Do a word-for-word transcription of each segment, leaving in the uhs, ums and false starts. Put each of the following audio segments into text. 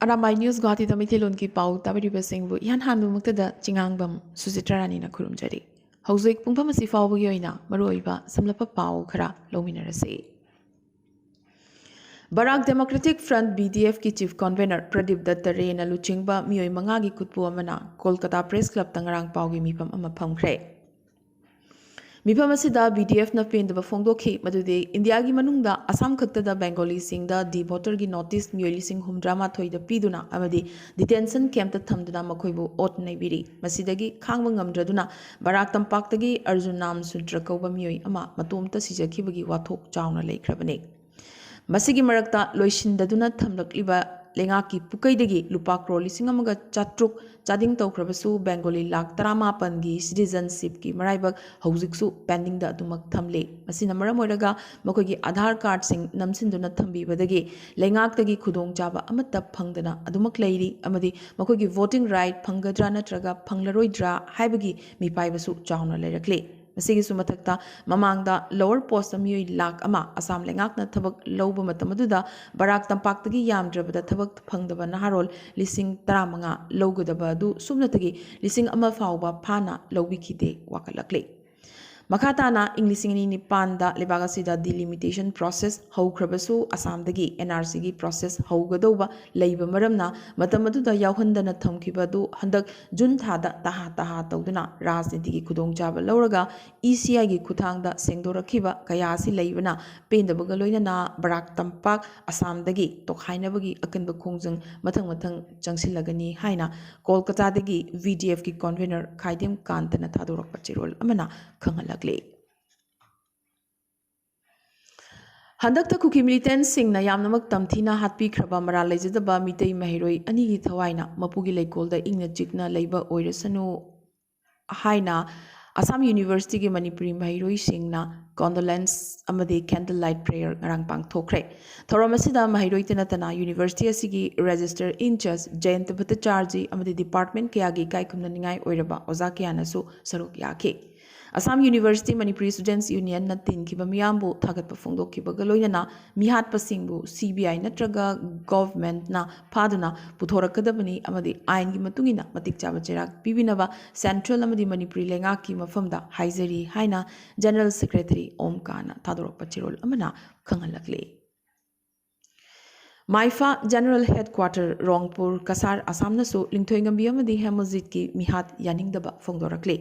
ꯑꯔꯥꯃꯥꯏ news ꯒꯨꯋꯥꯍꯥꯇꯤꯗ ꯃꯩꯇꯩꯂꯣꯟꯒꯤ ꯄꯥꯎ ꯇꯥꯕꯤꯔꯤꯕꯁꯤꯡꯕꯨ ꯏꯍꯥꯟ ꯍꯥꯟꯕꯃꯛꯇꯗ ꯆꯤꯉꯥꯡꯕꯝ ꯁꯨꯖꯤꯇ꯭ꯔꯥ ꯔꯥꯅꯤꯅ ꯈꯨꯔꯨꯝꯖꯔꯤ꯫ ꯍꯧꯖꯤꯛ ꯄꯨꯡꯐꯝ ꯑꯁꯤ ꯐꯥꯎꯕꯒꯤ ꯑꯣꯏꯅ ꯃꯔꯨꯑꯣꯏꯕ ꯁꯝꯂꯞꯄ ꯄꯥꯎ ꯈꯔ ꯂꯧꯃꯤꯟꯅꯔꯁꯤ꯫ Barak democratic front, B D ꯑꯦꯐꯀꯤ ꯆꯤꯐ ꯀꯟꯚꯦꯅꯔ ꯄ꯭ꯔꯗꯤꯞ ꯗꯠꯇ ꯔꯦꯅ ꯂꯨꯆꯤꯡꯕ ꯃꯤꯑꯣꯏ ꯃꯉꯥꯒꯤ ꯈꯨꯠꯄꯨ ꯑꯃꯅ ꯀꯣꯜꯀꯇꯥ ꯄ꯭ꯔꯦꯁ ꯀ꯭ꯂꯕꯇ ꯉꯔꯥꯡ ꯄꯥꯎꯒꯤ ꯃꯤꯐꯝ ꯑꯃ ꯐꯝꯈ꯭ꯔꯦ꯫ ꯃꯤꯐꯝ ꯑꯁꯤꯗ ꯕꯤ ꯗꯤ ꯑꯦꯐꯅ ꯄꯦꯟꯗꯕ ꯐꯣꯡꯗꯣꯛꯈꯤ, ꯃꯗꯨꯗꯤ ꯏꯟꯗꯤꯌꯥꯒꯤ ꯃꯅꯨꯡꯗ ꯑꯁꯥꯝ ꯈꯛꯇꯗ ꯕꯦꯡꯒꯣꯂꯤꯁꯤꯡꯗ ꯗꯤ ꯚꯣꯇꯔꯒꯤ ꯅꯣꯇꯤꯁ ꯃꯤꯑꯣꯏ ꯂꯤꯁꯤꯡ ꯍꯨꯝꯗ꯭ꯔꯥ ꯃꯥꯊꯣꯏꯗ ꯄꯤꯗꯨꯅ ꯑꯃꯗꯤ ꯗꯤꯇꯦꯟꯁꯟ ꯀꯦꯝꯞꯇ ꯊꯝꯗꯨꯅ ꯃꯈꯣꯏꯕꯨ ꯑꯣꯠ ꯅꯩꯕꯤꯔꯤ꯫ ꯃꯁꯤꯗꯒꯤ ꯈꯥꯡꯕ ꯉꯝꯗ꯭ꯔꯗꯨꯅ ꯕꯔꯥꯛ ꯇꯝꯄꯥꯛꯇꯒꯤ ꯑꯔꯖꯨꯟ ꯅꯥꯝ ꯁꯨꯗ꯭ꯔ ꯀꯧꯕ ꯃꯤꯑꯣꯏ ꯑꯃ ꯃꯇꯣꯝꯇ ꯁꯤꯖꯈꯤꯕꯒꯤ ꯋꯥꯊꯣꯛ ꯆꯥꯎꯅ ꯂꯩꯈ꯭ꯔꯕꯅꯤ꯫ ꯃꯁꯤꯒꯤ ꯃꯔꯛꯇ ꯂꯣꯏꯁꯤꯟꯗꯗꯨꯅ ꯊꯝꯂꯛꯂꯤꯕ ꯂꯩꯉꯥꯛꯀꯤ ꯄꯨꯀꯩꯗꯒꯤ ꯂꯨꯄꯥ ꯀ꯭ꯔꯣꯔ ꯂꯤꯁꯤꯡ ꯑꯃꯒ ꯆꯥꯇ꯭ꯔꯨꯛ ꯆꯥꯗꯤꯡ ꯇꯧꯈ꯭ꯔꯕꯁꯨ ꯕꯦꯡꯒꯣꯂꯤ ꯂꯥꯛ ꯇꯔꯥꯃꯥꯄꯟꯒꯤ ꯁꯤꯇꯤꯖꯟꯁꯤꯞꯀꯤ ꯃꯔꯥꯏꯕꯛ ꯍꯧꯖꯤꯛꯁꯨ ꯄꯦꯟꯗꯤꯡꯗ ꯑꯗꯨꯃꯛ ꯊꯝꯂꯤ꯫ ꯃꯁꯤꯅ ꯃꯔꯝ ꯑꯣꯏꯔꯒ ꯃꯈꯣꯏꯒꯤ ꯑꯥꯙꯥꯔ ꯀꯥꯔꯗꯁꯤꯡ ꯅꯝꯁꯤꯟꯗꯨꯅ ꯊꯝꯕꯤꯕꯗꯒꯤ ꯂꯩꯉꯥꯛꯇꯒꯤ ꯈꯨꯗꯣꯡꯆꯥꯕ ꯑꯃꯠꯇ ꯐꯪꯗꯅ ꯑꯗꯨꯃꯛ ꯂꯩꯔꯤ ꯑꯃꯗꯤ ꯃꯈꯣꯏꯒꯤ ꯚꯣꯇꯤꯡ ꯔꯥꯏꯠ ꯐꯪꯒꯗ꯭ꯔꯥ ꯅꯠꯇ꯭ꯔꯒ ꯐꯪꯂꯔꯣꯏꯗ꯭ꯔꯥ ꯍꯥꯏꯕꯒꯤ ꯃꯤꯄꯥꯏꯕꯁꯨ ꯆꯥꯎꯅ ꯂꯩꯔꯛꯂꯤ꯫ ꯃꯁꯤꯒꯤꯁꯨ ꯃꯊꯛꯇ ꯃꯃꯥꯡꯗ ꯂꯣꯋꯔ ꯄꯣꯁꯇ ꯃꯤꯑꯣꯏ ꯂꯥꯛ ꯑꯃ ꯑꯁꯥꯝ ꯂꯩꯉꯥꯛꯅ ꯊꯕꯛ ꯂꯧꯕ ꯃꯇꯝ ꯑꯗꯨꯗ ꯕꯔꯥꯛ ꯇꯝꯄꯥꯛꯇꯒꯤ ꯌꯥꯝꯗ꯭ꯔꯕꯗ ꯊꯕꯛ ꯐꯪꯗꯕ ꯅꯍꯥꯔꯣꯜ ꯂꯤꯁꯤꯡ ꯇꯔꯥꯃꯉꯥ ꯂꯧꯒꯗꯕ ꯑꯗꯨ ꯁꯨꯞꯅꯇꯒꯤ ꯂꯤꯁꯤꯡ ꯑꯃ ꯐꯥꯎꯕ ꯐꯥꯅ ꯂꯧꯕꯤꯈꯤꯗꯦ ꯋꯥꯀꯠꯂꯛꯂꯤ꯫ ꯃꯈꯥ ꯇꯥꯅ ꯏꯪ ꯂꯤꯁꯤꯡ ꯑꯅꯤ ꯅꯤꯄꯥꯟꯗ ꯂꯩꯕꯥꯛ ꯑꯁꯤꯗ ꯗꯤꯂꯤꯃꯤꯇꯦꯁꯟ ꯄ꯭ꯔꯣꯁꯦꯁ ꯍꯧꯈ꯭ꯔꯕꯁꯨ ꯑꯁꯥꯝꯗꯒꯤ ꯑꯦꯟ ꯑꯥꯔ ꯁꯤꯒꯤ ꯄ꯭ꯔꯣꯁꯦꯁ ꯍꯧꯒꯗꯧꯕ ꯂꯩꯕ ꯃꯔꯝꯅ ꯃꯇꯝ ꯑꯗꯨꯗ ꯌꯥꯎꯍꯟꯗꯅ ꯊꯝꯈꯤꯕ ꯑꯗꯨ ꯍꯟꯗꯛ ꯖꯨꯟ ꯊꯥꯗ ꯇꯍꯥ ꯇꯍꯥ ꯇꯧꯗꯨꯅ ꯔꯥꯖꯅꯤꯇꯤꯒꯤ ꯈꯨꯗꯣꯡꯆꯥꯕ ꯂꯧꯔꯒ ꯏ ꯁꯤ ꯑꯥꯏꯒꯤ ꯈꯨꯠꯊꯥꯡꯗ ꯁꯦꯡꯗꯣꯔꯛꯈꯤꯕ ꯀꯌꯥ ꯑꯁꯤ ꯂꯩꯕꯅ ꯄꯦꯟꯗꯕꯒ ꯂꯣꯏꯅꯅ ꯕꯔꯥꯛ ꯇꯝꯄꯥꯛ ꯑꯁꯥꯝꯗꯒꯤ ꯇꯣꯈꯥꯏꯅꯕꯒꯤ ꯑꯀꯟꯕ ꯈꯣꯡꯖꯪ ꯃꯊꯪ ꯃꯊꯪ ꯆꯪꯁꯤꯜꯂꯒꯅꯤ ꯍꯥꯏꯅ ꯀꯣꯜꯀꯇꯥꯗꯒꯤ ꯚꯤ ꯗꯤ ꯑꯦꯐꯀꯤ ꯀꯟꯚꯦꯅꯔ ꯈꯥꯏꯗꯦꯝ ꯀꯥꯟꯇꯅ ꯊꯥꯗꯣꯔꯛꯄ ꯆꯦꯔꯣꯜ ꯑꯃꯅ ꯈꯪꯍꯜꯂꯛꯂꯤ꯫ ꯍꯟꯗꯛꯇ ꯀꯨꯀꯤ ꯃꯤꯂꯤꯇꯦꯟꯠꯁꯤꯡꯅ ꯌꯥꯝꯅꯃꯛ ꯇꯝꯊꯤꯅ ꯍꯥꯠꯄꯤꯈ꯭ꯔꯕ ꯃꯔꯥꯜ ꯂꯩꯖꯗꯕ ꯃꯤꯇꯩ ꯃꯍꯩꯔꯣꯏ ꯑꯅꯤꯒꯤ ꯊꯋꯥꯏꯅ ꯃꯄꯨꯒꯤ ꯂꯩꯀꯣꯜꯗ ꯏꯪꯅ ꯆꯤꯛꯅ ꯂꯩꯕ ꯑꯣꯏꯔꯁꯅꯨ ꯍꯥꯏꯅ ꯑꯁꯥꯝ ꯌꯨꯅꯤꯚꯔꯁꯤꯇꯤꯒꯤ ꯃꯅꯤꯄꯨꯔꯤ ꯃꯍꯩꯔꯣꯏꯁꯤꯡꯅ ꯀꯣꯟꯗꯣꯂꯦꯟꯁ ꯑꯃꯗꯤ ꯀꯦꯟꯗꯜ ꯂꯥꯏꯠ ꯄ꯭ꯔꯦꯌꯔ ꯉꯔꯥꯡ ꯄꯥꯡꯊꯣꯛꯈ꯭ꯔꯦ꯫ ꯊꯧꯔꯝ ꯑꯁꯤꯗ ꯃꯍꯩꯔꯣꯏꯇ ꯅꯠꯇꯅ ꯌꯨꯅꯤꯚꯔꯁꯤꯇꯤ ꯑꯁꯤꯒꯤ ꯔꯦꯖꯤꯁꯇꯔ ꯏꯟꯆꯥꯔꯖ ꯖꯌꯟꯇ ꯚꯠꯇꯆꯥꯔꯖꯤ ꯑꯃꯗꯤ ꯗꯤꯄꯥꯔꯠꯃꯦꯟꯠ ꯀꯌꯥꯒꯤ ꯏꯀꯥꯏ ꯈꯨꯝꯅꯅꯤꯡꯉꯥꯏ ꯑꯣꯏꯔꯕ ꯑꯣꯖꯥ ꯀꯌꯥꯅꯁꯨ ꯁꯔꯨꯛ ꯌꯥꯈꯤ꯫ Assam University Manipuri Students Unionꯅ ꯇꯤꯟꯈꯤꯕ ꯃꯤꯌꯥꯝꯕꯨ ꯊꯥꯒꯠꯄ ꯐꯣꯡꯗꯣꯛꯈꯤꯕꯒ ꯂꯣꯏꯅꯅ ꯃꯤꯍꯥꯠꯄꯁꯤꯡꯕꯨ C B I ꯅꯠꯇ꯭ꯔꯒ governmentꯅ ꯐꯥꯗꯨꯅ ꯄꯨꯊꯣꯔꯛꯀꯗꯕꯅꯤ ꯑꯃꯗꯤ ꯑꯥꯏꯟꯒꯤ ꯃꯇꯨꯡ ꯏꯟꯅ ꯃꯇꯤꯛ ꯆꯥꯕ ꯆꯩꯔꯥꯛ ꯄꯤꯕꯤꯅꯕ central ꯑꯃꯗꯤ ꯃꯅꯤꯄꯨꯔꯤ ꯂꯩꯉꯥꯛꯀꯤ ꯃꯐꯝꯗ ꯍꯥꯏꯖꯔꯤ ꯍꯥꯏꯅ General Secretary ꯑꯣꯝꯀꯥꯔꯅ ꯊꯥꯗꯣꯔꯛꯄ ꯆꯦꯔꯣꯜ ꯑꯃꯅ ꯈꯪꯍꯜꯂꯛꯂꯤ꯫ ꯃꯥꯏꯐꯥ General Headquarter ꯔꯣꯡꯄꯨꯔ ꯀꯁꯥꯔ ꯑꯁꯥꯝꯅꯁꯨ ꯂꯤꯡꯊꯣꯏꯉꯝꯕꯤ ꯑꯃꯗꯤ ꯍꯦꯃꯖꯤꯠꯀꯤ ꯃꯤꯍꯥꯠ ꯌꯥꯅꯤꯡꯗꯕ ꯐꯣꯡꯗꯣꯔꯛꯂꯤ꯫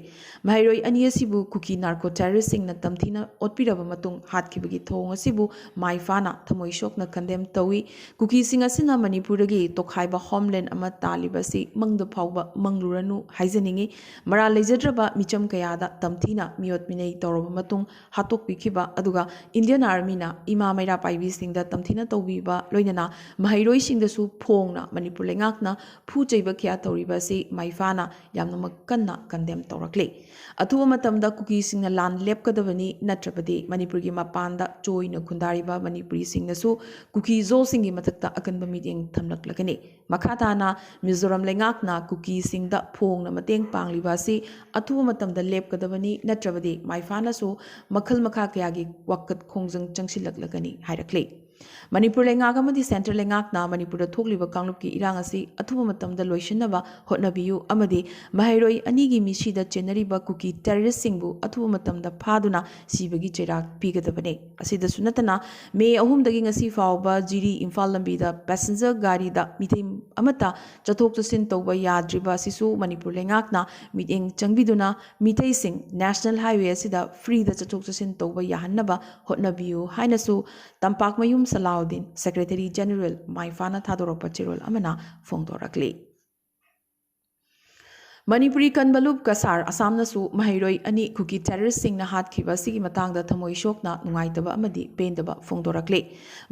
ꯃꯍꯩꯔꯣꯏ ꯑꯅꯤ ꯑꯁꯤꯕꯨ ꯀꯨꯀꯤ narco terroristꯁꯤꯡꯅ ꯇꯝꯊꯤꯅ ꯑꯣꯠꯄꯤꯔꯕ ꯃꯇꯨꯡ ꯍꯥꯠꯈꯤꯕꯒꯤ ꯊꯧꯑꯣꯡ ꯑꯁꯤꯕꯨ ꯃꯥꯏꯐꯥꯅ ꯊꯃꯣꯏ ꯁꯣꯛꯅ condemn ꯇꯧꯏ꯫ ꯀꯨꯀꯤꯁꯤꯡ ꯑꯁꯤꯅ ꯃꯅꯤꯄꯨꯔꯗꯒꯤ ꯇꯣꯈꯥꯏꯕ homeland ꯑꯃ ꯇꯥꯜꯂꯤꯕ ꯑꯁꯤ ꯃꯪꯗ ꯐꯥꯎꯕ ꯃꯪꯂꯨꯔꯅꯨ ꯍꯥꯏꯖꯅꯤꯡꯏ꯫ ꯃꯔꯥꯜ ꯂꯩꯖꯗ꯭ꯔꯕ ꯃꯤꯆꯝ ꯀꯌꯥꯗ ꯇꯝꯊꯤꯅ ꯃꯤꯑꯣꯠ ꯃꯤꯅꯩ ꯇꯧꯔꯕ ꯃꯇꯨꯡ ꯍꯥꯠꯇꯣꯛꯄꯤꯈꯤꯕ, ꯑꯗꯨꯒ Indian Armyꯅ ꯏꯃꯥ ꯃꯩꯔꯥ ꯄꯥꯏꯕꯤꯁꯤꯡꯗ ꯇꯝꯊꯤꯅ ꯇꯧꯕꯤꯕ, ꯂꯣꯏꯅꯅ ꯃꯍꯩꯔꯣꯏꯁꯤꯡꯗꯁꯨ ꯐꯣꯡꯅ ꯃꯅꯤꯄꯨꯔ ꯂꯩꯉꯥꯛꯅ ꯐꯨ ꯆꯩꯕ ꯀꯌꯥ ꯇꯧꯔꯤꯕ ꯑꯁꯤ ꯃꯥꯏꯐꯥꯅ ꯌꯥꯝꯅꯃꯛ ꯀꯟꯅ condemn ꯇꯧꯔꯛꯂꯤ꯫ ꯑꯊꯨꯕ ꯃꯇꯝꯗ ꯀꯨꯀꯤꯁꯤꯡꯅ ꯂꯥꯟ ꯂꯦꯞꯀꯗꯕꯅꯤ, ꯅꯠꯇ꯭ꯔꯕꯗꯤ ꯃꯅꯤꯄꯨꯔꯒꯤ ꯃꯄꯥꯟꯗ ꯆꯣꯏꯅ ꯈꯨꯟꯗꯥꯔꯤꯕ ꯃꯅꯤꯄꯨꯔꯤꯁꯤꯡꯅꯁꯨ ꯀꯨꯀꯤ ꯖꯣꯁꯤꯡꯒꯤ ꯃꯊꯛꯇ ꯑꯀꯟꯕ ꯃꯤꯠꯌꯦꯡ ꯊꯝꯂꯛꯂꯒꯅꯤ꯫ ꯃꯈꯥ ꯇꯥꯅ ꯃꯤꯖꯣꯔꯥꯝ ꯂꯩꯉꯥꯛꯅ ꯀꯨꯀꯤꯁꯤꯡꯗ ꯐꯣꯡꯅ ꯃꯇꯦꯡ ꯄꯥꯡꯂꯤꯕ ꯑꯁꯤ ꯑꯊꯨꯕ ꯃꯇꯝꯗ ꯂꯦꯞꯀꯗꯕꯅꯤ, ꯅꯠꯇ꯭ꯔꯕꯗꯤ ꯃꯥꯏꯐꯥꯅꯁꯨ ꯃꯈꯜ ꯃꯈꯥ ꯀꯌꯥꯒꯤ ꯋꯥꯀꯠ ꯈꯣꯡꯖꯪ ꯆꯪꯁꯤꯜꯂꯛꯂꯒꯅꯤ ꯍꯥꯏꯔꯛꯂꯤ꯫ ꯃꯅꯤꯄꯨꯔ ꯂꯩꯉꯥꯛ ꯑꯃꯗꯤ central ꯂꯩꯉꯥꯛꯅ ꯃꯅꯤꯄꯨꯔꯗ ꯊꯣꯛꯂꯤꯕ ꯀꯥꯡꯂꯨꯞꯀꯤ ꯏꯔꯥꯡ ꯑꯁꯤ ꯑꯊꯨꯕ ꯃꯇꯝꯗ ꯂꯣꯏꯁꯤꯟꯅꯕ ꯍꯣꯠꯅꯕꯤꯌꯨ ꯑꯃꯗꯤ ꯃꯍꯩꯔꯣꯏ ꯑꯅꯤꯒꯤ ꯃꯤꯁꯤꯗ ꯆꯦꯟꯅꯔꯤꯕ ꯀꯨꯀꯤ terroristꯁꯤꯡꯕꯨ ꯑꯊꯨꯕ ꯃꯇꯝꯗ ꯐꯥꯗꯨꯅ ꯁꯤꯕꯒꯤ ꯆꯩꯔꯥꯛ ꯄꯤꯒꯗꯕꯅꯤ꯫ ꯑꯁꯤꯗꯁꯨ ꯅꯠꯇꯅ, ꯃꯦ ꯑꯍꯨꯝꯗꯒꯤ ꯉꯁꯤ ꯐꯥꯎꯕ ꯖꯤꯔꯤ ꯏꯝꯐꯥꯜ ꯂꯝꯕꯤꯗ passenger ꯒꯥꯔꯤꯗ ꯃꯤꯇꯩ ꯑꯃꯠꯇ ꯆꯠꯊꯣꯛ ꯆꯠꯁꯤꯟ ꯇꯧꯕ ꯌꯥꯗ꯭ꯔꯤꯕ ꯑꯁꯤꯁꯨ ꯃꯅꯤꯄꯨꯔ ꯂꯩꯉꯥꯛꯅ ꯃꯤꯠꯌꯦꯡ ꯆꯪꯕꯤꯗꯨꯅ ꯃꯤꯇꯩꯁꯤꯡ national highway ꯑꯁꯤꯗ freeꯗ ꯆꯠꯊꯣꯛ ꯆꯠꯁꯤꯟ ꯇꯧꯕ ꯌꯥꯍꯟꯅꯕ ꯍꯣꯠꯅꯕꯤꯌꯨ ꯍꯥꯏꯅꯁꯨ ꯇꯝꯄꯥꯛꯃꯌꯨꯝ ꯁꯂꯥꯎꯗꯤꯟ, Secretary General, ꯃꯥꯏꯐꯥꯅ ꯊꯥꯗꯣꯔꯛꯄ ꯆꯦꯔꯣꯜ ꯑꯃꯅ ꯐꯣꯡꯗꯣꯔꯛꯂꯤ꯫ ꯃꯅꯤꯄꯨꯔꯤ ꯀꯟꯚꯂꯨꯞ ꯀꯁꯥꯔ ꯑꯁꯥꯝꯅꯁꯨ ꯃꯍꯩꯔꯣꯏ ꯑꯅꯤ ꯀꯨꯀꯤ terroristꯁꯤꯡꯅ ꯍꯥꯠꯈꯤꯕ ꯑꯁꯤꯒꯤ ꯃꯇꯥꯡꯗ ꯊꯃꯣꯏ ꯁꯣꯛꯅ ꯅꯨꯡꯉꯥꯏꯇꯕ ꯑꯃꯗꯤ ꯄꯦꯟꯗꯕ ꯐꯣꯡꯗꯣꯔꯛꯂꯤ꯫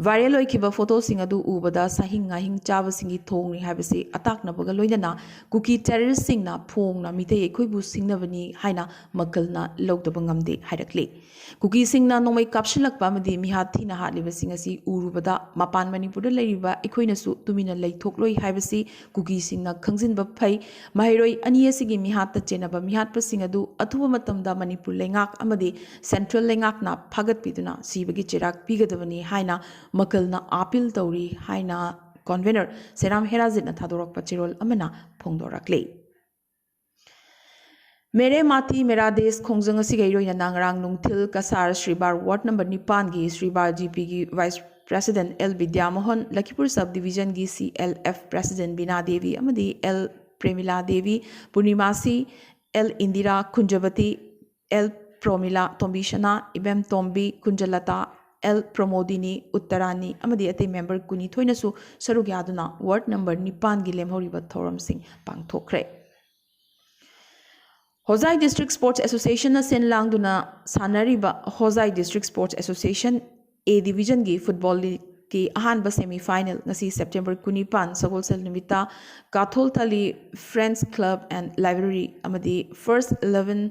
Viral ꯑꯣꯏꯈꯤꯕ photoꯁꯤꯡ ꯑꯗꯨ ꯎꯕꯗ ꯁꯥꯍꯤꯡ ꯉꯥꯍꯤꯡ ꯆꯥꯕꯁꯤꯡꯒꯤ ꯊꯣꯡꯅꯤ ꯍꯥꯏꯕꯁꯤ ꯑꯇꯥꯛꯅꯕꯒ ꯂꯣꯏꯅꯅ ꯀꯨꯀꯤ terroristꯁꯤꯡꯅ ꯐꯣꯡꯅ ꯃꯤꯇꯩ ꯑꯩꯈꯣꯏꯕꯨ ꯁꯤꯡꯅꯕꯅꯤ ꯍꯥꯏꯅ ꯃꯀꯜꯅ ꯂꯧꯗꯕ ꯉꯝꯗꯦ ꯍꯥꯏꯔꯛꯂꯤ꯫ ꯀꯨꯀꯤꯁꯤꯡꯅ ꯅꯣꯡꯃꯩ ꯀꯥꯞꯁꯤꯜꯂꯛꯄ ꯑꯃꯗꯤ ꯃꯤꯍꯥꯠ ꯊꯤꯅ ꯍꯥꯠꯂꯤꯕꯁꯤꯡ ꯑꯁꯤ ꯎꯔꯨꯕꯗ ꯃꯄꯥꯟ ꯃꯅꯤꯄꯨꯔꯗ ꯂꯩꯔꯤꯕ ꯑꯩꯈꯣꯏꯅꯁꯨ ꯇꯨꯃꯤꯟꯅ ꯂꯩꯊꯣꯛꯂꯣꯏ ꯍꯥꯏꯕꯁꯤ ꯀꯨꯀꯤꯁꯤꯡꯅ ꯈꯪꯖꯤꯟꯕ ꯐꯩ꯫ ꯃꯍꯩꯔꯣꯏ ꯑꯅꯤ ꯑꯁꯤꯒꯤ ꯃꯤꯍꯥꯠꯇ ꯆꯦꯟꯅꯕ ꯃꯤꯍꯥꯠꯄꯁꯤꯡ ꯑꯗꯨ ꯑꯊꯨꯕ ꯃꯇꯝꯗ ꯃꯅꯤꯄꯨꯔ ꯂꯩꯉꯥꯛ ꯑꯃꯗꯤ ꯁꯦꯟꯇ꯭ꯔꯦꯜ ꯂꯩꯉꯥꯛꯅ ꯐꯥꯒꯠꯄꯤꯗꯨꯅ ꯁꯤꯕꯒꯤ ꯆꯩꯔꯥꯛ ꯄꯤꯒꯗꯕꯅꯤ ꯍꯥꯏꯅ ꯃꯀꯜꯅ ꯑꯥꯄꯤꯜ ꯇꯧꯔꯤ ꯍꯥꯏꯅ ꯀꯣꯟꯚꯦꯅꯔ ꯁꯦꯔꯥꯝ ꯍꯦꯔꯥꯖꯤꯠꯅ ꯊꯥꯗꯣꯔꯛꯄ ꯆꯦꯔꯣꯜ ꯑꯃꯅ ꯐꯣꯡꯗꯣꯔꯛꯂꯤ꯫ ꯃꯦꯔꯦ ꯃꯥꯇꯤ ꯃꯦꯔꯥ ꯗꯦꯁ ꯈꯣꯡꯖꯪ ꯑꯁꯤꯒ ꯏꯔꯣꯏꯅꯅ ꯉꯔꯥꯡ ꯅꯨꯡꯊꯤꯜ ꯀꯁꯥꯔ ꯁ꯭ꯔꯤꯕꯥꯔ ꯋꯥꯔꯗ ꯅꯝꯕꯔ ꯅꯤꯄꯥꯟꯒꯤ ꯁ꯭ꯔꯤꯕꯥꯔ ꯖꯤꯄꯤꯒꯤ vice president L Bidyamohan, Lakhipur sub ꯗꯤꯕꯤꯖꯟꯒꯤ C L F president Bina Devi ꯑꯃꯗꯤ ꯑꯦꯜ ꯄ꯭ꯔꯦꯃꯤꯂꯥ ꯗꯦꯕꯤ, ꯄꯨꯔꯅꯤꯃꯥꯁꯤ, ꯑꯦꯜ ꯏꯟꯗꯤꯔꯥ ꯀꯨꯟꯖꯕꯇꯤ, ꯑꯦꯜ ꯄ꯭ꯔꯣꯃꯤꯂꯥ ꯇꯣꯝꯕꯤꯁꯅꯥ, ꯏꯕꯦꯝ ꯇꯣꯝꯕꯤ ꯀꯨꯟꯖꯂꯇꯥ, ꯑꯦꯜ ꯄ꯭ꯔꯃꯣꯗꯤꯅꯤ ꯎꯠꯇꯔꯥꯅꯤ ꯑꯃꯗꯤ ꯑꯇꯩ ꯃꯦꯝꯕꯔ ꯀꯨꯟꯅꯤꯊꯣꯏꯅꯁꯨ ꯁꯔꯨꯛ ꯌꯥꯗꯨꯅ ꯋꯥꯔꯗ ꯅꯝꯕꯔ ꯅꯤꯄꯥꯟꯒꯤ ꯂꯦꯝꯍꯧꯔꯤꯕ ꯊꯧꯔꯝꯁꯤꯡ ꯄꯥꯡꯊꯣꯛꯈ꯭ꯔꯦ꯫ ꯍꯣꯖꯥꯏ ꯗꯤꯁꯇ꯭ꯔꯤꯛ ꯁ꯭ꯄꯣꯔꯠꯁ ꯑꯦꯁꯣꯁꯤꯌꯦꯁꯟꯅ ꯁꯤꯟ ꯂꯥꯡꯗꯨꯅ ꯁꯥꯟꯅꯔꯤꯕ ꯍꯣꯖꯥꯏ ꯗꯤꯁꯇ꯭ꯔꯤꯛ ꯁ꯭ꯄꯣꯔꯠꯁ ꯑꯦꯁꯣꯁꯤꯌꯦꯁꯟ ꯑꯦ ꯗꯤꯕꯤꯖꯟꯒꯤ ꯐꯨꯠꯕꯣꯜ ꯂꯤꯒꯀꯤ ꯑꯍꯥꯟꯕ ꯁꯦꯃꯤ ꯐꯥꯏꯅꯦꯜ ꯉꯁꯤ ꯁꯦꯞꯇꯦꯝꯕꯔ ꯀꯨꯟꯅꯤꯄꯥꯟ ꯁꯒꯣꯜꯁꯦꯜ ꯅꯨꯃꯤꯠꯇ ꯀꯥꯊꯣꯜꯊꯂꯤ ꯐ꯭ꯔꯦꯟꯁ ꯀ꯭ꯂꯕ ꯑꯦꯟ ꯂꯥꯏꯕ꯭ꯔꯦꯔꯤ ꯑꯃꯗꯤ ꯐꯥꯔꯁ ꯏꯂꯦꯚꯦꯟ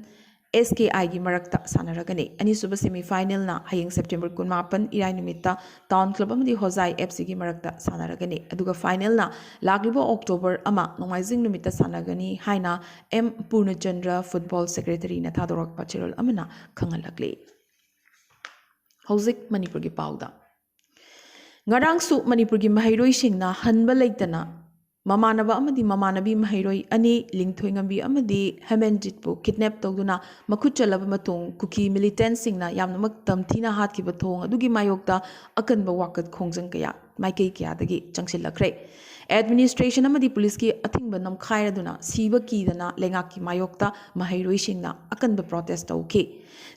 ꯑꯦꯁ ꯀꯦ ꯑꯥꯏꯒꯤ ꯃꯔꯛꯇ ꯁꯥꯟꯅꯔꯒꯅꯤ꯫ ꯑꯅꯤꯁꯨꯕ ꯁꯦꯃꯤ ꯐꯥꯏꯅꯦꯜꯅ ꯍꯌꯦꯡ ꯁꯦꯞꯇꯦꯝꯕꯔ ꯀꯨꯟꯃꯥꯄꯟ ꯏꯔꯥꯏ ꯅꯨꯃꯤꯠꯇ ꯇꯥꯎꯟ ꯀ꯭ꯂꯕ ꯑꯃꯗꯤ ꯍꯣꯖꯥꯏ ꯑꯦꯐ ꯁꯤꯒꯤ ꯃꯔꯛꯇ ꯁꯥꯟꯅꯔꯒꯅꯤ꯫ ꯑꯗꯨꯒ ꯐꯥꯏꯅꯦꯜꯅ ꯂꯥꯛꯂꯤꯕ ꯑꯣꯛꯇꯣꯕꯔ ꯑꯃ ꯅꯣꯡꯃꯥꯏꯖꯤꯡ ꯅꯨꯃꯤꯠꯇ ꯁꯥꯟꯅꯒꯅꯤ ꯍꯥꯏꯅ ꯑꯦꯝ ꯄꯨꯔꯅꯆꯟꯗ꯭ꯔ ꯐꯨꯠꯕꯣꯜ ꯁꯦꯀ꯭ꯔꯦꯇꯔꯤꯅ ꯊꯥꯗꯣꯔꯛꯄ ꯆꯦꯔꯣꯜ ꯑꯃꯅ ꯈꯪꯍꯜꯂꯛꯂꯤ꯫ ꯍꯧꯖꯤꯛ ꯃꯅꯤꯄꯨꯔꯒꯤ ꯄꯥꯎꯗ꯫ ꯉꯔꯥꯡꯁꯨ ꯃꯅꯤꯄꯨꯔꯒꯤ ꯃꯍꯩꯔꯣꯏꯁꯤꯡꯅ ꯍꯟꯕ ꯂꯩꯇꯅ ꯃꯃꯥꯟꯅꯕ ꯑꯃꯗꯤ ꯃꯃꯥꯟꯅꯕꯤ ꯃꯍꯩꯔꯣꯏ ꯑꯅꯤ, ꯂꯤꯡꯊꯣꯏꯉꯝꯕꯤ ꯑꯃꯗꯤ ꯍꯦꯃꯦꯟꯖꯤꯠꯄꯨ ꯀꯤꯗꯅꯦꯞ ꯇꯧꯗꯨꯅ ꯃꯈꯨꯠ ꯆꯜꯂꯕ ꯃꯇꯨꯡ ꯀꯨꯀꯤ ꯃꯤꯂꯤꯇꯦꯟꯠꯁꯤꯡꯅ ꯌꯥꯝꯅꯃꯛ ꯇꯝꯊꯤꯅ ꯍꯥꯠꯈꯤꯕ ꯊꯧꯑꯣꯡ ꯑꯗꯨꯒꯤ ꯃꯥꯌꯣꯛꯇ ꯑꯀꯟꯕ ꯋꯥꯀꯠ ꯈꯣꯡꯖꯪ ꯀꯌꯥ ꯃꯥꯏꯀꯩ ꯀꯌꯥꯗꯒꯤ ꯆꯪꯁꯤꯜꯂꯛꯈ꯭ꯔꯦ꯫ ꯑꯦꯗꯃꯤꯅꯤꯁꯇ꯭ꯔꯦꯁꯟ ꯑꯃꯗꯤ ꯄꯨꯂꯤꯁꯀꯤ ꯑꯊꯤꯡꯕ ꯅꯝꯈꯥꯏꯔꯗꯨꯅ ꯁꯤꯕ ꯀꯤꯗꯅ ꯂꯩꯉꯥꯛꯀꯤ ꯃꯥꯌꯣꯛꯇ ꯃꯍꯩꯔꯣꯏꯁꯤꯡꯅ ꯑꯀꯟꯕ ꯄ꯭ꯔꯣꯇꯦꯁ ꯇꯧꯈꯤ꯫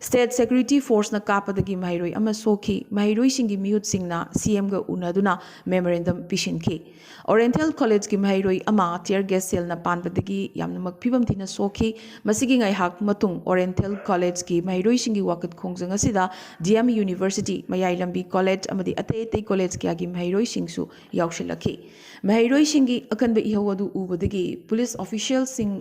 ꯁ꯭ꯇꯦꯠ ꯁꯦꯀ꯭ꯌꯨꯔꯤꯇꯤ ꯐꯣꯔꯁꯅ ꯀꯥꯞꯄꯗꯒꯤ ꯃꯍꯩꯔꯣꯏ ꯑꯃ ꯁꯣꯛꯈꯤ꯫ ꯃꯍꯩꯔꯣꯏꯁꯤꯡꯒꯤ ꯃꯤꯍꯨꯠꯁꯤꯡꯅ ꯁꯤ ꯑꯦꯝꯒ ꯎꯅꯗꯨꯅ ꯃꯦꯃꯣꯔꯦꯟꯗꯝ ꯄꯤꯁꯤꯟꯈꯤ꯫ ꯑꯣꯔꯦꯟꯊꯦꯜ ꯀꯣꯂꯦꯖꯀꯤ ꯃꯍꯩꯔꯣꯏ ꯑꯃ ꯇꯤꯌꯔ ꯒꯦꯁ ꯁꯦꯜꯅ ꯄꯥꯟꯕꯗꯒꯤ ꯌꯥꯝꯅꯃꯛ ꯐꯤꯕꯝ ꯊꯤꯅ ꯁꯣꯛꯈꯤ꯫ ꯃꯁꯤꯒꯤ ꯉꯥꯏꯍꯥꯛ ꯃꯇꯨꯡ ꯑꯣꯔꯦꯟꯊꯦꯜ ꯀꯣꯂꯦꯖꯀꯤ ꯃꯍꯩꯔꯣꯏꯁꯤꯡꯒꯤ ꯋꯥꯀꯠ ꯈꯣꯡꯖꯪ ꯑꯁꯤꯗ ꯗꯤ ꯑꯦꯝ ꯌꯨꯅꯤꯚꯔꯁꯤꯇꯤ, ꯃꯌꯥꯏ ꯂꯝꯕꯤ ꯀꯣꯂꯦꯖ ꯑꯃꯗꯤ ꯑꯇꯩ ꯑꯇꯩ ꯀꯣꯂꯦꯖ ꯀꯌꯥꯒꯤ ꯃꯍꯩꯔꯣꯏꯁꯤꯡꯁꯨ ꯌꯥꯎꯁꯤꯜꯂꯛꯈꯤ꯫ ꯃꯍꯩꯔꯣꯏꯁꯤꯡꯒꯤ ꯑꯀꯟꯕ ꯏꯍꯧ ꯑꯗꯨ ꯎꯕꯗꯒꯤ ꯄꯨꯂꯤꯁ ꯑꯣꯐꯤꯁꯤꯌꯦꯜꯁꯤꯡ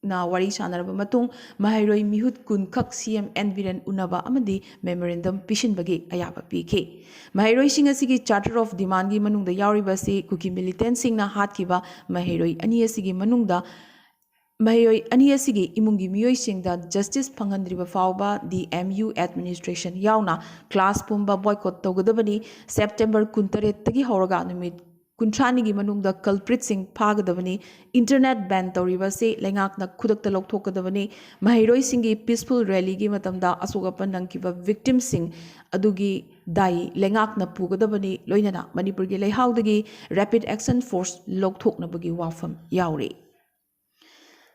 ꯅ ꯋꯥꯔꯤ ꯁꯥꯅꯔꯕ ꯃꯇꯨꯡ, ꯃꯍꯩꯔꯣꯏ ꯃꯤꯍꯨꯠ ꯀꯨꯟ ꯈꯛ ꯁꯤ ꯑꯦꯝ ꯑꯦꯟ ꯕꯤꯔꯦꯟ ꯎꯅꯕ ꯑꯃꯗꯤ ꯃꯦꯃꯣꯔꯦꯟꯗꯝ ꯄꯤꯁꯤꯟꯕꯒꯤ ꯑꯌꯥꯕ ꯄꯤꯈꯤ꯫ ꯃꯍꯩꯔꯣꯏꯁꯤꯡ ꯑꯁꯤꯒꯤ ꯆꯥꯔꯇꯔ ꯑꯣꯐ ꯗꯤꯃꯥꯟꯒꯤ ꯃꯅꯨꯡꯗ ꯌꯥꯎꯔꯤꯕ ꯑꯁꯤ ꯀꯨꯀꯤ ꯃꯤꯂꯤꯇꯦꯟꯠꯁꯤꯡꯅ ꯍꯥꯠꯈꯤꯕ ꯃꯍꯩꯔꯣꯏ ꯑꯅꯤ ꯑꯁꯤꯒꯤ ꯃꯅꯨꯡꯗ ꯃꯍꯩꯔꯣꯏ ꯑꯅꯤ ꯑꯁꯤꯒꯤ ꯏꯃꯨꯡꯒꯤ ꯃꯤꯑꯣꯏꯁꯤꯡꯗ ꯖꯁꯇꯤꯁ ꯐꯪꯍꯟꯗ꯭ꯔꯤꯕ ꯐꯥꯎꯕ ꯗꯤ ꯑꯦꯝ ꯌꯨ ꯑꯦꯗꯃꯤꯅꯤꯁꯇ꯭ꯔꯦꯁꯟ ꯌꯥꯎꯅ ꯀ꯭ꯂꯥꯁ ꯄꯨꯝꯕ ꯕꯣꯏꯀꯣꯠ ꯇꯧꯒꯗꯕꯅꯤ꯫ ꯁꯦꯞꯇꯦꯝꯕꯔ ꯀꯨꯟꯇꯔꯦꯠꯇꯒꯤ ꯍꯧꯔꯒ ꯅꯨꯃꯤꯠ ꯀꯨꯟꯊ꯭ꯔꯥꯅꯤꯒꯤ ꯃꯅꯨꯡꯗ ꯀꯜꯄ꯭ꯔꯤꯠꯁꯤꯡ ꯐꯥꯒꯗꯕꯅꯤ꯫ ꯏꯟꯇꯔꯅꯦꯠ ꯕꯦꯟ ꯇꯧꯔꯤꯕ ꯑꯁꯤ ꯂꯩꯉꯥꯛꯅ ꯈꯨꯗꯛꯇ ꯂꯧꯊꯣꯛꯀꯗꯕꯅꯤ꯫ ꯃꯍꯩꯔꯣꯏꯁꯤꯡꯒꯤ ꯄꯤꯁꯐꯨꯜ ꯔꯦꯂꯤꯒꯤ ꯃꯇꯝꯗ ꯑꯁꯣꯛ ꯑꯄꯟ ꯅꯪꯈꯤꯕ ꯚꯤꯛꯇꯤꯝꯁꯤꯡ ꯑꯗꯨꯒꯤ ꯗꯥꯏ ꯂꯩꯉꯥꯛꯅ ꯄꯨꯒꯗꯕꯅꯤ꯫ ꯂꯣꯏꯅꯅ ꯃꯅꯤꯄꯨꯔꯒꯤ ꯂꯩꯍꯥꯎꯗꯒꯤ ꯔꯦꯄꯤꯗ ꯑꯦꯛꯁꯟ ꯐꯣꯔꯁ ꯂꯧꯊꯣꯛꯅꯕꯒꯤ ꯋꯥꯐꯝ ꯌꯥꯎꯔꯤ꯫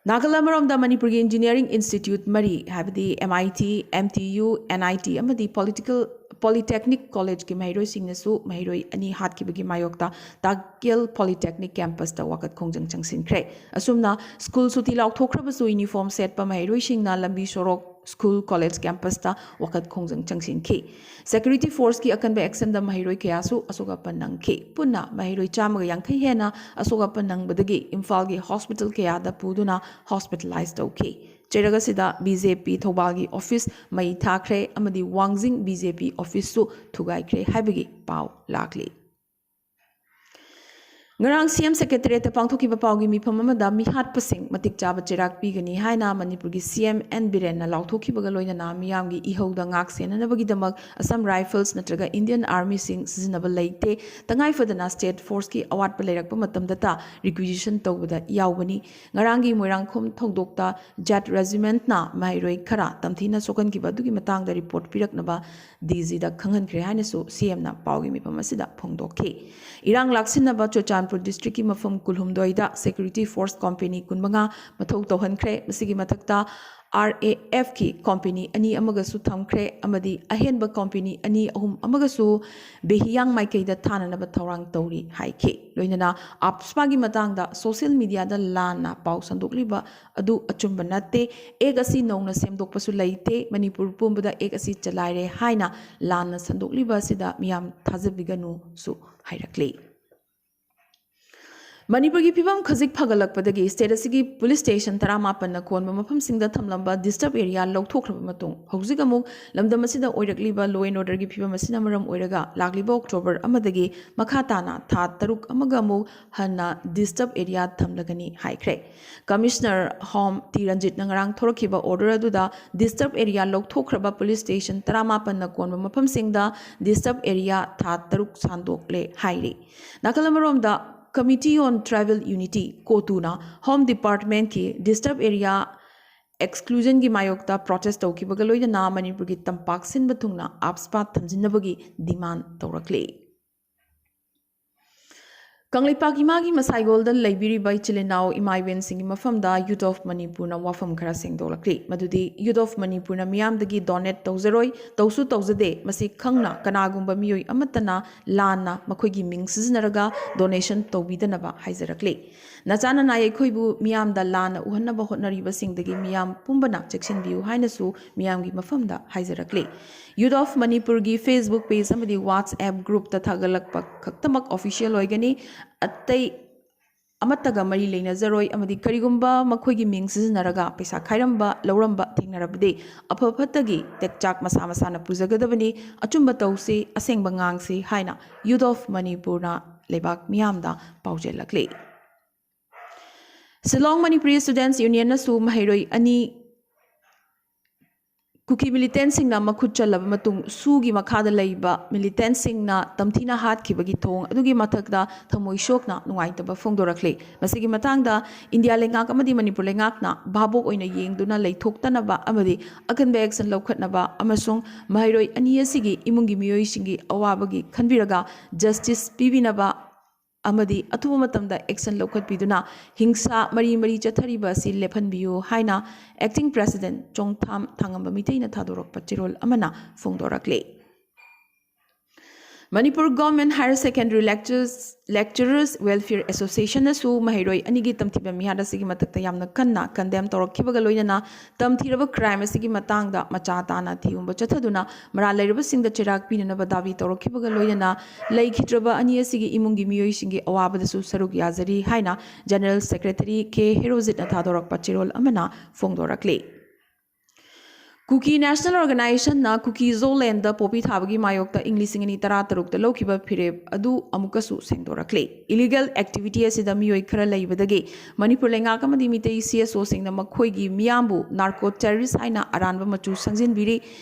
ꯅꯥꯀꯜ ꯑꯃꯔꯣꯝꯗ ꯃꯅꯤꯄꯨꯔꯒꯤ ꯏꯟꯖꯤꯅꯤꯌꯥꯔꯤꯡ ꯏꯟꯁꯇꯤꯇ꯭ꯌꯨꯠ ꯃꯔꯤ, ꯍꯥꯏꯕꯗꯤ M I T, M T U, N I T ꯑꯃꯗꯤ ꯄꯣꯂꯤꯇꯤꯀꯦꯜ, ꯄꯣꯂꯤꯇꯦꯛꯅꯤꯛ ꯀꯣꯂꯦꯖꯀꯤ ꯃꯍꯩꯔꯣꯏꯁꯤꯡꯅꯁꯨ ꯃꯍꯩꯔꯣꯏ ꯑꯅꯤ ꯍꯥꯠꯈꯤꯕꯒꯤ ꯃꯥꯌꯣꯛꯇ ꯇꯥꯀꯦꯜ ꯄꯣꯂꯤꯇꯦꯛꯅꯤꯛ ꯀꯦꯝꯄꯁꯇ ꯋꯥꯀꯠ ꯈꯣꯡꯖꯪ ꯆꯪꯁꯤꯟꯈ꯭ꯔꯦ꯫ ꯑꯁꯨꯝꯅ ꯁ꯭ꯀꯨꯜ ꯁꯨꯇꯤ ꯂꯥꯎꯊꯣꯛꯈ꯭ꯔꯕꯁꯨ ꯌꯨꯅꯤꯐꯣꯔꯝ ꯁꯦꯠꯄ ꯃꯍꯩꯔꯣꯏꯁꯤꯡꯅ ꯂꯝꯕꯤ ꯁꯣꯔꯣꯛ, ꯁ꯭ꯀꯨꯜ, ꯀꯣꯂꯦꯖ ꯀꯦꯝꯄꯁꯇ ꯋꯥꯀꯠ ꯈꯣꯡꯖꯪ ꯆꯪꯁꯤꯟꯈꯤ꯫ ꯁꯦꯀ꯭ꯌꯨꯔꯤꯇꯤ ꯐꯣꯔꯁꯀꯤ ꯑꯀꯟꯕ ꯑꯦꯛꯁꯟꯗ ꯃꯍꯩꯔꯣꯏ ꯀꯌꯥꯁꯨ ꯑꯁꯣꯛ ꯑꯄꯟ ꯅꯪꯈꯤ꯫ ꯄꯨꯟꯅ ꯃꯍꯩꯔꯣꯏ ꯆꯥꯝꯃꯒ ꯌꯥꯡꯈꯩ ꯍꯦꯟꯅ ꯑꯁꯣꯛ ꯑꯄꯟ ꯅꯪꯕꯗꯒꯤ ꯏꯝꯐꯥꯜꯒꯤ ꯍꯣꯁꯄꯤꯇꯥꯜ ꯀꯌꯥꯗ ꯄꯨꯗꯨꯅ ꯍꯣꯁꯄꯤꯇꯥꯂꯥꯏꯖ ꯇꯧꯈꯤ꯫ ꯆꯩꯔꯛ ꯑꯁꯤꯗ ꯕꯤ ꯖꯦ ꯄꯤ ꯊꯧꯕꯥꯜꯒꯤ ꯑꯣꯐꯤꯁ ꯃꯩ ꯊꯥꯈ꯭ꯔꯦ ꯑꯃꯗꯤ ꯋꯥꯡꯖꯤꯡ ꯕꯤ ꯖꯦ ꯄꯤ ꯑꯣꯐꯤꯁꯁꯨ ꯊꯨꯒꯥꯏꯈ꯭ꯔꯦ ꯍꯥꯏꯕꯒꯤ ꯄꯥꯎ ꯂꯥꯛꯂꯤ꯫ ꯉꯔꯥꯡ ꯁꯤ ꯑꯦꯝ ꯁꯦꯀ꯭ꯔꯦꯇꯔꯤꯌꯦꯠꯇ ꯄꯥꯡꯊꯣꯛꯈꯤꯕ ꯄꯥꯎꯒꯤ ꯃꯤꯐꯝ ꯑꯃꯗ ꯃꯤꯍꯥꯠꯄꯁꯤꯡ ꯃꯇꯤꯛ ꯆꯥꯕ ꯆꯩꯔꯥꯛ ꯄꯤꯒꯅꯤ ꯍꯥꯏꯅ ꯃꯅꯤꯄꯨꯔꯒꯤ ꯁꯤ ꯑꯦꯝ ꯑꯦꯟ ꯕꯤꯔꯦꯟꯅ ꯂꯥꯎꯊꯣꯛꯈꯤꯕꯒ ꯂꯣꯏꯅꯅ ꯃꯤꯌꯥꯝꯒꯤ ꯏꯍꯧꯗ ꯉꯥꯛ ꯁꯦꯟꯅꯅꯕꯒꯤꯗꯃꯛ ꯑꯁꯥꯝ ꯔꯥꯏꯐꯜꯁ ꯅꯠꯇ꯭ꯔꯒ ꯏꯟꯗꯤꯌꯟ ꯑꯥꯔꯃꯤꯁꯤꯡ ꯁꯤꯖꯤꯟꯅꯕ ꯂꯩꯇꯦ꯫ ꯇꯉꯥꯏ ꯐꯗꯅ ꯁ꯭ꯇꯦꯠ ꯐꯣꯔꯁꯀꯤ ꯑꯋꯥꯠꯄ ꯂꯩꯔꯛꯄ ꯃꯇꯝꯗꯇ ꯔꯤꯀ꯭ꯋꯤꯖꯤꯁꯟ ꯇꯧꯕꯗ ꯌꯥꯎꯕꯅꯤ꯫ ꯉꯔꯥꯡꯒꯤ ꯃꯣꯏꯔꯥꯡꯈꯣꯝ ꯊꯧꯗꯣꯛꯇ ꯖꯦꯠ ꯔꯦꯖꯤꯃꯦꯟꯠꯅ ꯃꯍꯩꯔꯣꯏ ꯈꯔ ꯇꯝꯊꯤꯅ ꯁꯣꯛꯍꯟꯈꯤꯕ ꯑꯗꯨꯒꯤ ꯃꯇꯥꯡꯗ ꯔꯤꯄꯣꯔꯠ ꯄꯤꯔꯛꯅꯕ ꯗꯤ ꯖꯤꯗ ꯈꯪꯍꯟꯈ꯭ꯔꯦ ꯍꯥꯏꯅꯁꯨ ꯁꯤ ꯑꯦꯝꯅ ꯄꯥꯎꯒꯤ ꯃꯤꯐꯝ ꯑꯁꯤꯗ ꯐꯣꯡꯗꯣꯛꯈꯤ꯫ ꯏꯔꯥꯡ ꯂꯥꯛꯁꯤꯟꯅꯕ ꯆꯨꯔꯆꯥꯟꯄꯨꯔ ꯗꯤꯁꯇ꯭ꯔꯤꯛꯀꯤ ꯃꯐꯝ ꯀꯨꯟꯍꯨꯝꯗꯣꯏꯗ ꯁꯦꯀ꯭ꯌꯨꯔꯤꯇꯤ ꯐꯣꯔꯁ ꯀꯣꯝꯄꯦꯅꯤ ꯀꯨꯟꯃꯉꯥ ꯃꯊꯧ ꯇꯧꯍꯟꯈ꯭ꯔꯦ꯫ ꯃꯁꯤꯒꯤ ꯃꯊꯛꯇ ꯑꯥꯔ ꯑꯦ ꯑꯦꯐꯀꯤ ꯀꯣꯝꯄꯦꯅꯤ ꯑꯅꯤ ꯑꯃꯒꯁꯨ ꯊꯝꯈ꯭ꯔꯦ ꯑꯃꯗꯤ ꯑꯍꯦꯟꯕ ꯀꯣꯝꯄꯦꯅꯤ ꯑꯅꯤ ꯑꯍꯨꯝ ꯑꯃꯒꯁꯨ ꯕꯦꯍꯤꯌꯥꯡ ꯃꯥꯏꯀꯩꯗ ꯊꯥꯅꯅꯕ ꯊꯧꯔꯥꯡ ꯇꯧꯔꯤ ꯍꯥꯏꯈꯤ꯫ ꯂꯣꯏꯅꯅ ꯑꯞꯁꯄꯥꯒꯤ ꯃꯇꯥꯡꯗ ꯁꯣꯁꯤꯌꯦꯜ ꯃꯤꯗꯤꯌꯥꯗ ꯂꯥꯟꯅ ꯄꯥꯎ ꯁꯟꯗꯣꯛꯂꯤꯕ ꯑꯗꯨ ꯑꯆꯨꯝꯕ ꯅꯠꯇꯦ꯫ ꯑꯦꯛ ꯑꯁꯤ ꯅꯧꯅ ꯁꯦꯝꯗꯣꯛꯄꯁꯨ ꯂꯩꯇꯦ꯫ ꯃꯅꯤꯄꯨꯔ ꯄꯨꯝꯕꯗ ꯑꯦꯛ ꯑꯁꯤ ꯆꯂꯥꯏꯔꯦ ꯍꯥꯏꯅ ꯂꯥꯟꯅ ꯁꯟꯗꯣꯛꯂꯤꯕ ꯑꯁꯤꯗ ꯃꯤꯌꯥꯝ ꯊꯥꯖꯕꯤꯒꯅꯨꯁꯨ ꯍꯥꯏꯔꯛꯂꯤ꯫ ꯃꯅꯤꯄꯨꯔꯒꯤ ꯐꯤꯕꯝ ꯈꯖꯤꯛ ꯐꯒꯠꯂꯛꯄꯗꯒꯤ state ꯑꯁꯤꯒꯤ police station ꯇꯔꯥꯃꯥꯄꯟꯅ ꯀꯣꯟꯕ ꯃꯐꯝꯁꯤꯡꯗ ꯊꯝꯂꯝꯕ disturb area ꯂꯧꯊꯣꯛꯈ꯭ꯔꯕ ꯃꯇꯨꯡ, ꯍꯧꯖꯤꯛ ꯑꯃꯨꯛ ꯂꯝꯗꯝ ꯑꯁꯤꯗ ꯑꯣꯏꯔꯛꯂꯤꯕ law and orderꯒꯤ ꯐꯤꯕꯝ ꯑꯁꯤꯅ ꯃꯔꯝ ꯑꯣꯏꯔꯒ ꯂꯥꯛꯂꯤꯕ October ꯑꯃꯗꯒꯤ ꯃꯈꯥ ꯇꯥꯅ ꯊꯥ ꯇꯔꯨꯛ ꯑꯃꯒ ꯑꯃꯨꯛ ꯍꯟꯅ disturb area ꯊꯝꯂꯒꯅꯤ ꯍꯥꯏꯈ꯭ꯔꯦ꯫ Commissioner Home ꯇꯤ ꯔꯟꯖꯤꯠꯅ ꯉꯔꯥꯡ ꯊꯣꯔꯛꯈꯤꯕ order ꯑꯗꯨꯗ disturb area ꯂꯧꯊꯣꯛꯈ꯭ꯔꯕ police station ꯇꯔꯥꯃꯥꯄꯟꯅ ꯀꯣꯟꯕ ꯃꯐꯝꯁꯤꯡꯗ disturb area ꯊꯥ ꯇꯔꯨꯛ ꯁꯥꯡꯗꯣꯛꯂꯦ ꯍꯥꯏꯔꯤ꯫ ꯅꯥꯀꯜ ꯑꯃꯔꯣꯝꯗ, Committee on Tribal Unity, COTUꯅ Home Departmentꯀꯤ disturb area exclusionꯒꯤ ꯃꯥꯌꯣꯛꯇ protest ꯇꯧꯈꯤꯕꯒ ꯂꯣꯏꯅꯅ ꯃꯅꯤꯄꯨꯔꯒꯤ ꯇꯝꯄꯥꯛ ꯁꯤꯟꯕ ꯊꯨꯡꯅ AFSPA ꯊꯝꯖꯤꯟꯅꯕꯒꯤ demand ꯇꯧꯔꯛꯂꯤ꯫ ꯀꯪꯂꯩꯄꯥꯛ ꯏꯃꯥꯒꯤ ꯃꯁꯥꯏꯒꯣꯜꯗ ꯂꯩꯕꯤꯔꯤꯕ ꯏꯆꯤꯜ ꯏꯅꯥꯎ ꯏꯃꯥ ꯏꯕꯦꯟꯁꯤꯡꯒꯤ ꯃꯐꯝꯗ Youth of Manipurꯅ ꯋꯥꯐꯝ ꯈꯔ ꯁꯦꯡꯗꯣꯛꯂꯛꯂꯤ꯫ ꯃꯗꯨꯗꯤ Youth of Manipurꯅ ꯃꯤꯌꯥꯝꯗꯒꯤ donate ꯇꯧꯖꯔꯣꯏ, ꯇꯧꯁꯨ ꯇꯧꯖꯗꯦ꯫ ꯃꯁꯤ ꯈꯪꯅ ꯀꯅꯥꯒꯨꯝꯕ ꯃꯤꯑꯣꯏ ꯑꯃꯠꯇꯅ ꯂꯥꯟꯅ ꯃꯈꯣꯏꯒꯤ ꯃꯤꯡ ꯁꯤꯖꯤꯟꯅꯔꯒ donation ꯇꯧꯕꯤꯗꯅꯕ ꯍꯥꯏꯖꯔꯛꯂꯤ꯫ ꯅꯆꯥ ꯅꯅꯥꯏ ꯑꯩꯈꯣꯏꯕꯨ ꯃꯤꯌꯥꯝꯗ ꯂꯥꯟꯅ ꯎꯍꯟꯅꯕ ꯍꯣꯠꯅꯔꯤꯕꯁꯤꯡꯗꯒꯤ ꯃꯤꯌꯥꯝ ꯄꯨꯝꯕꯅ ꯆꯦꯛꯁꯤꯟꯕꯤꯌꯨ ꯍꯥꯏꯅꯁꯨ ꯃꯤꯌꯥꯝꯒꯤ ꯃꯐꯝꯗ ꯍꯥꯏꯖꯔꯛꯂꯤ꯫ Youth of Manipurꯒꯤ Facebook page ꯑꯃꯗꯤ WhatsApp groupꯇ ꯊꯥꯒꯠꯂꯛꯄ ꯈꯛꯇꯃꯛ official ꯑꯣꯏꯒꯅꯤ꯫ ꯑꯇꯩ ꯑꯃꯠꯇꯒ ꯃꯔꯤ ꯂꯩꯅꯖꯔꯣꯏ ꯑꯃꯗꯤ ꯀꯔꯤꯒꯨꯝꯕ ꯃꯈꯣꯏꯒꯤ ꯃꯤꯡ ꯁꯤꯖꯤꯟꯅꯔꯒ ꯄꯩꯁꯥ ꯈꯥꯏꯔꯝꯕ, ꯂꯧꯔꯝꯕ ꯊꯦꯡꯅꯔꯕꯗꯤ ꯑꯐ ꯐꯠꯇꯒꯤ ꯇꯦꯛꯆꯥꯛ ꯃꯁꯥ ꯃꯁꯥꯅ ꯄꯨꯖꯒꯗꯕꯅꯤ꯫ ꯑꯆꯨꯝꯕ ꯇꯧꯁꯤ, ꯑꯁꯦꯡꯕ ꯉꯥꯡꯁꯤ ꯍꯥꯏꯅ Youth of Manipurꯅ ꯂꯩꯕꯥꯛ ꯃꯤꯌꯥꯝꯗ ꯄꯥꯎꯖꯦꯜꯂꯛꯂꯤ꯫ Shillong Manipuri Students Unionꯅꯁꯨ ꯃꯍꯩꯔꯣꯏ ꯑꯅꯤ ꯀꯨꯀꯤ militantꯁꯤꯡꯅ ꯃꯈꯨꯠ ꯆꯜꯂꯕ ꯃꯇꯨꯡ SoOꯒꯤ ꯃꯈꯥꯗ ꯂꯩꯕ militantꯁꯤꯡꯅ ꯇꯝꯊꯤꯅ ꯍꯥꯠꯈꯤꯕꯒꯤ ꯊꯧꯑꯣꯡ ꯑꯗꯨꯒꯤ ꯃꯊꯛꯇ ꯊꯃꯣꯏ ꯁꯣꯛꯅ ꯅꯨꯡꯉꯥꯏꯇꯕ ꯐꯣꯡꯗꯣꯔꯛꯂꯤ꯫ ꯃꯁꯤꯒꯤ ꯃꯇꯥꯡꯗ ꯏꯟꯗꯤꯌꯥ ꯂꯩꯉꯥꯛ ꯑꯃꯗꯤ ꯃꯅꯤꯄꯨꯔ ꯂꯩꯉꯥꯛꯅ ꯚꯥꯕꯣꯛ ꯑꯣꯏꯅ ꯌꯦꯡꯗꯨꯅ ꯂꯩꯊꯣꯛꯇꯅꯕ ꯑꯃꯗꯤ ꯑꯀꯟꯕ action ꯂꯧꯈꯠꯅꯕ ꯑꯃꯁꯨꯡ ꯃꯍꯩꯔꯣꯏ ꯑꯅꯤ ꯑꯁꯤꯒꯤ ꯏꯃꯨꯡꯒꯤ ꯃꯤꯑꯣꯏꯁꯤꯡꯒꯤ ꯑꯋꯥꯕꯒꯤ ꯈꯟꯕꯤꯔꯒ justice ꯄꯤꯕꯤꯅꯕ ꯑꯃꯗꯤ ꯑꯊꯨꯕ ꯃꯇꯝꯗ action ꯂꯧꯈꯠꯄꯤꯗꯨꯅ ꯍꯤꯡꯁꯥ ꯃꯔꯤ ꯃꯔꯤ ꯆꯠꯊꯔꯤꯕ ꯑꯁꯤ ꯂꯦꯞꯍꯟꯕꯤꯌꯨ ꯍꯥꯏꯅ Acting President ꯆꯣꯡꯊꯥꯝ ꯊꯥꯡꯉꯝꯕ ꯃꯤꯇꯩꯅ ꯊꯥꯗꯣꯔꯛꯄ ꯆꯦꯔꯣꯜ ꯑꯃꯅ ꯐꯣꯡꯗꯣꯔꯛꯂꯤ꯫ Manipur Government Higher Secondary Lecturers, Lecturers Welfare Association ꯅꯁꯨ ꯃꯍꯩꯔꯣꯏ ꯑꯅꯤꯒꯤ ꯇꯝꯊꯤꯕ ꯃꯤꯍꯥꯠ ꯑꯁꯤꯒꯤ ꯃꯊꯛꯇ ꯌꯥꯝꯅ ꯀꯟꯅ condemn ꯇꯧꯔꯛꯈꯤꯕꯒ ꯂꯣꯏꯅꯅ ꯇꯝꯊꯤꯔꯕ crime ꯑꯁꯤꯒꯤ ꯃꯇꯥꯡꯗ ꯃꯆꯥ ꯇꯥꯅ ꯊꯤꯍꯨꯝꯕ ꯆꯠꯊꯗꯨꯅ ꯃꯔꯥꯜ ꯂꯩꯔꯕꯁꯤꯡꯗ ꯆꯩꯔꯥꯛ ꯄꯤꯅꯅꯕ ꯗꯥꯕꯤ ꯇꯧꯔꯛꯈꯤꯕꯒ ꯂꯣꯏꯅꯅ ꯂꯩꯈꯤꯗ꯭ꯔꯕ ꯑꯅꯤ ꯑꯁꯤꯒꯤ ꯏꯃꯨꯡꯒꯤ ꯃꯤꯑꯣꯏꯁꯤꯡꯒꯤ ꯑꯋꯥꯕꯗꯁꯨ ꯁꯔꯨꯛ ꯌꯥꯖꯔꯤ ꯍꯥꯏꯅ General Secretary ꯀꯦ ꯍꯦꯔꯣꯖꯤꯠꯅ ꯊꯥꯗꯣꯔꯛꯄ ꯆꯦꯔꯣꯜ ꯑꯃꯅ ꯐꯣꯡꯗꯣꯔꯛꯂꯤ꯫ ꯀꯨꯀꯤ National Organization ꯅ ꯀꯨꯀꯤ ꯖꯣ ꯂꯦꯟꯗ ꯄꯣꯄꯤ ꯊꯥꯕꯒꯤ ꯃꯥꯌꯣꯛꯇ ꯏꯪ ꯂꯤꯁꯤꯡ ꯑꯅꯤ ꯇꯔꯥ ꯇꯔꯨꯛꯇ ꯂꯧꯈꯤꯕ ꯐꯤꯔꯦꯞ ꯑꯗꯨ ꯑꯃꯨꯛꯀꯁꯨ ꯁꯦꯡꯗꯣꯔꯛꯂꯤ꯫ Illegal activity ꯑꯁꯤꯗ ꯃꯤꯑꯣꯏ ꯈꯔ ꯂꯩꯕꯗꯒꯤ ꯃꯅꯤꯄꯨꯔ ꯂꯩꯉꯥꯛ ꯑꯃꯗꯤ ꯃꯤꯇꯩ C S O ꯁꯤꯡꯅ ꯃꯈꯣꯏꯒꯤ ꯃꯤꯌꯥꯝꯕꯨ narco terrorist ꯍꯥꯏꯅ ꯑꯔꯥꯟꯕ ꯃꯆꯨ ꯁꯪꯖꯤꯟꯕꯤꯔꯤ꯫